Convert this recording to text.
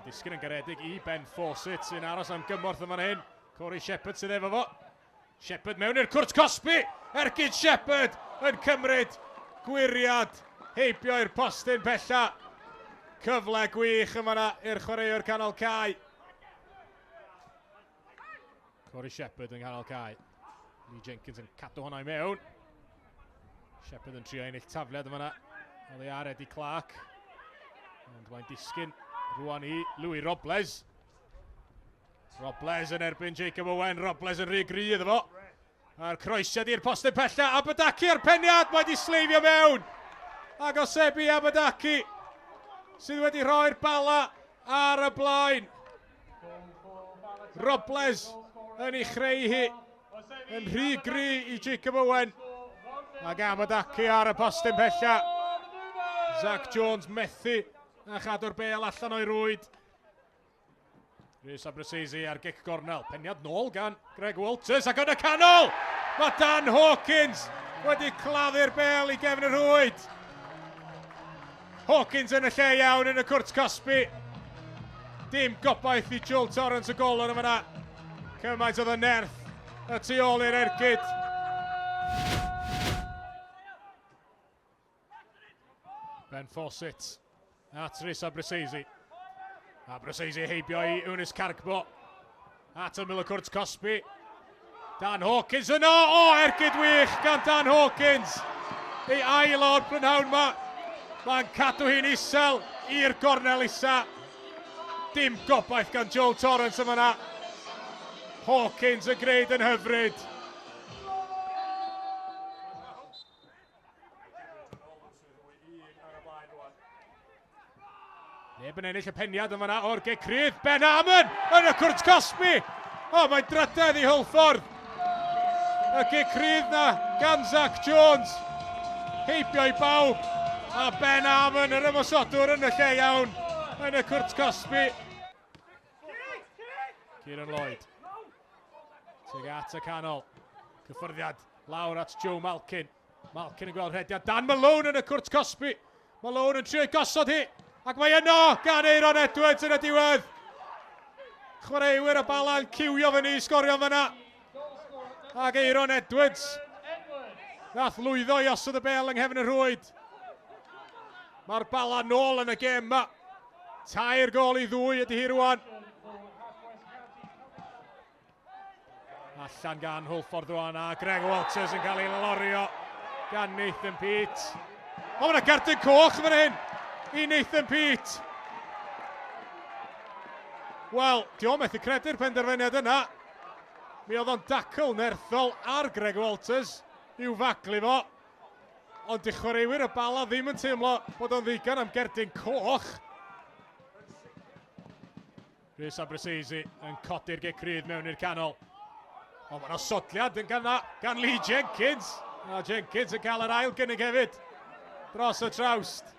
Mae'n disgyn yn garedig i Ben Fawcett sy'n aros am gymorth yn fan hyn. Corey Shepherd sydd efo fo. Shepherd mewn i'r cwrt cosbi! Ergyd Shepherd yn cymryd gwyriad heibio i'r postyn pella. Cyfle gwych yn fanna i'r chwaraewr canol cae. Corey Shepherd yn canol cae. Lee Jenkins yn cadw hwnna i mewn. Shepherd yn trio ennill tafliad yn fanna. Oddi ar Eddie Clark. Ond mae'n disgyn rwan i Louis Robles. Robles yn erbyn Jacob Owen. Robles yn rhy gry iddo fo. A'r croesiad i'r postyn pella. Abadaki a'r peniad. Mae wedi sleifio mewn. Ac Osebi Abadaki sydd wedi rhoi'r bala ar y blaen. Robles yn ei chreu hi. Yn rhy gry i Jacob Owen. Ac Abadaki ar y postyn pella. Zach Jones methu a chadw'r bel allan o'i rwyd. Rhys Abruzzese ar gic gornel. Peniad nôl gan Greg Walters ac yn y canol! Mae Dan Hawkins wedi claddu'r bel i gefn y rhwyd. Hawkins yn y lle iawn yn y cwrt cosbi. Dim gobaith i Joel Torrance y gol yn yma. Cymaint oedd y nerth y tu ôl i'r ergyd. Ben Fawcett at Rhys Abruzzese. Abruzzese heibio i Eunice Cargbo. At ymyl y cwrt cosbi. Dan Hawkins yno! O, ergyd wych gan Dan Hawkins! Ei ail o'r prynhawn ma. Mae'n cadw hi'n isel i'r gornel isa. Dim gobaith gan Joel Torrance yma na. Hawkins yn gwneud yn hyfryd. Neb yn ennill y peniad yn fanna o'r gic rydd. Ben Amon yn y cwrt cosbi. O, mae'n drydedd i Hwlffordd. Y gic rydd na gan Zach Jones. Heibio i bawb. A Ben Amon yr ymosodwr yn y lle iawn yn y cwrt cosbi. Kieran Lloyd. Tuag at y canol. Cyffyrddiad lawr at Joe Malkin. Malkin yn gweld rhediad Dan Malone yn y cwrt cosbi. Malone yn trio gosod hi. Ac mae yno gan Aaron Edwards yn y diwedd. Chwaraewyr y Bala'n ciwio fyny i sgorio fyna. Ac Aaron Edwards nath lwyddo i osod y bel yng nghefn y rhwyd. Mae'r Bala nôl yn y gêm yma. 3-2 ydy hi rwan. Allan gan Hwlffordd rwan a Greg Walters yn cael ei lorio gan Nathan Peate. O, mae yna gerdyn coch fan hyn i Nathan Peate. Wel, di o methu credu'r penderfyniad yna. Mi oedd o'n dacl nerthol ar Greg Walters i'w faglu fo. Ond di chwaraewyr y Bala ddim yn teimlo bod o'n ddigon am gerdyn coch. Rhys Abruzzese yn codi'r gic rydd mewn i'r canol. O, mae'n osodliad yn gan, gan Lee Jenkins. A Jenkins yn cael yr ail gynnig hefyd dros y trawst.